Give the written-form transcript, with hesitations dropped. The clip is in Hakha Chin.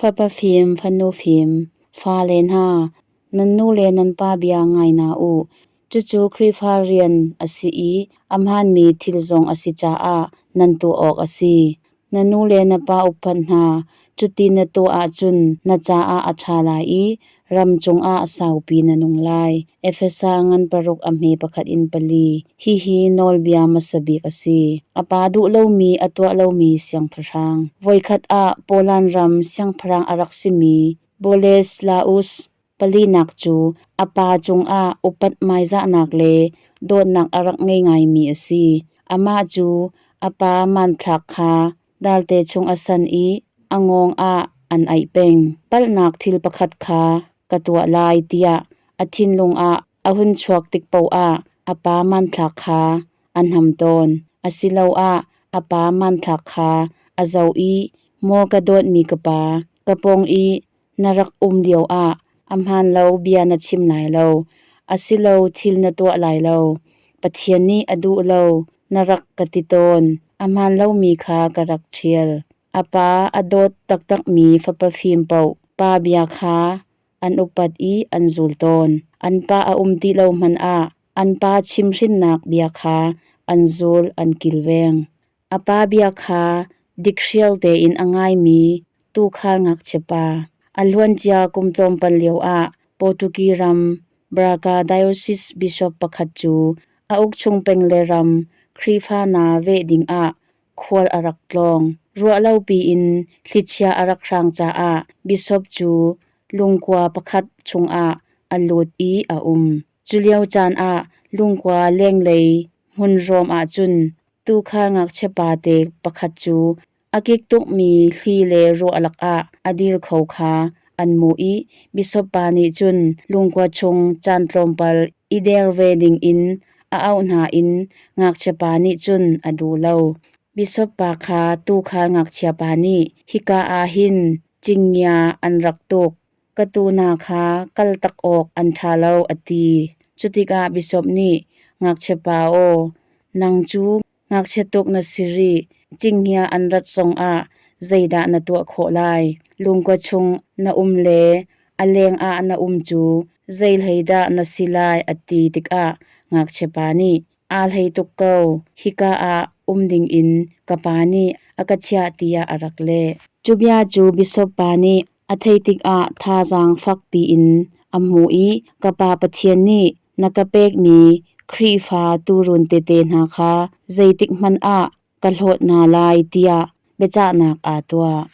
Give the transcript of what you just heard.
Fapa fim, fanu fim, fale hna, nan nu le nan pa bia ngai hna u. Cucu Khrihfa rian a si i a hmaanmi thil zong a si caah nan tuah awk a si. Na nu le na pa upat hna, cuti na tuah ahcun na caah a ṭha lai i ram cungah saupi na nung lai. Efesa ngan paruk a hme pakhat in pali. Hihi nawlbia hmasa bik a si. A pa duh lomi a tuah lomi siangpahrang. Voikhat ah Poland ram siangpahrang a rak simi Boleslaus palinak cu a pa cungah upat hmaizahnak le dawtnak a rak ngei ngaimi a si. Amah cu a pa hmanthlak kha dalte chung a san i a ngawng ah an aih peng. Palhnak thil pakhat kha ka tuah lai tiah a thinlung ah a hun chuak tik paoh ah a pa hmanthlak kha a hnam tawn. Asiloah a pa hmanthlak kha a zoh i maw ka dawtmi ka pa, ka pawng i na rak um lioah a hmaan lo bia na chim lai lo, asilo thil na tuah lai lo. Pathian nih a duh lo na rak ka ti tawn. A hmaan lomi kha ka rak ṭhial. A pa a dawt taktakmi fapa fim paoh pa bia kha an upat i an zul tawn. An pa a um ti lo hmanh ah an pa chimhhrinnak bia kha an zul an kilveng. A pa bia kha dikhrial tein a ngaimi tuukhal ngakchiapa. A luancia kum tlawmpal lioah Portugi ram Braga Diocese Bishop pakhat cu a ukchung peng le ram Khrihfa hna veh dingah khual a rak tlawng. Ruahlopi in thlichia a rak hrang caah bishop cu lungkua pakhat chungah a lut i a um. Culio caan ah lungkua lenglei hmunrawm ahcun tuukhal ngakchia pate pakhat cu a kik tukmi thli le ruah lakah a dir kho kha an hmuh i bishop pa nih cun lungkua chung caan tlawmpal i der ve dingin a auh hna in ngakchia pa nih cun a duh lo. Bishop pa kha tuukhal ngakchia pa nih hika ah hin cinghngia an rak tuk. Ka tuu hna kha kal tak awk an ṭha lo a ti. Cutikah bishop nih ngakchia pa aw, nang cu ngakchia tuk na si rih. Cinghngia an rat zongah zeidah na tuah khawh lai? Lungkua chung na um le a leng ah na um cu zei hlei dah na si lai a ti tikah ngakchia pa nih aa hlei tuk ko. Hika ah um dingin ka pa nih a ka chiah tiah a rak leh. Cu bia cu bishop pa nih a theih tikah thazaang fakpi in a hmu i ka Pa Pathian nih na ka pekmi Khrihfa tuurun tete hna kha zeitikhmanh ah ka hlawt hna lai tiah biachahnak aa tuah.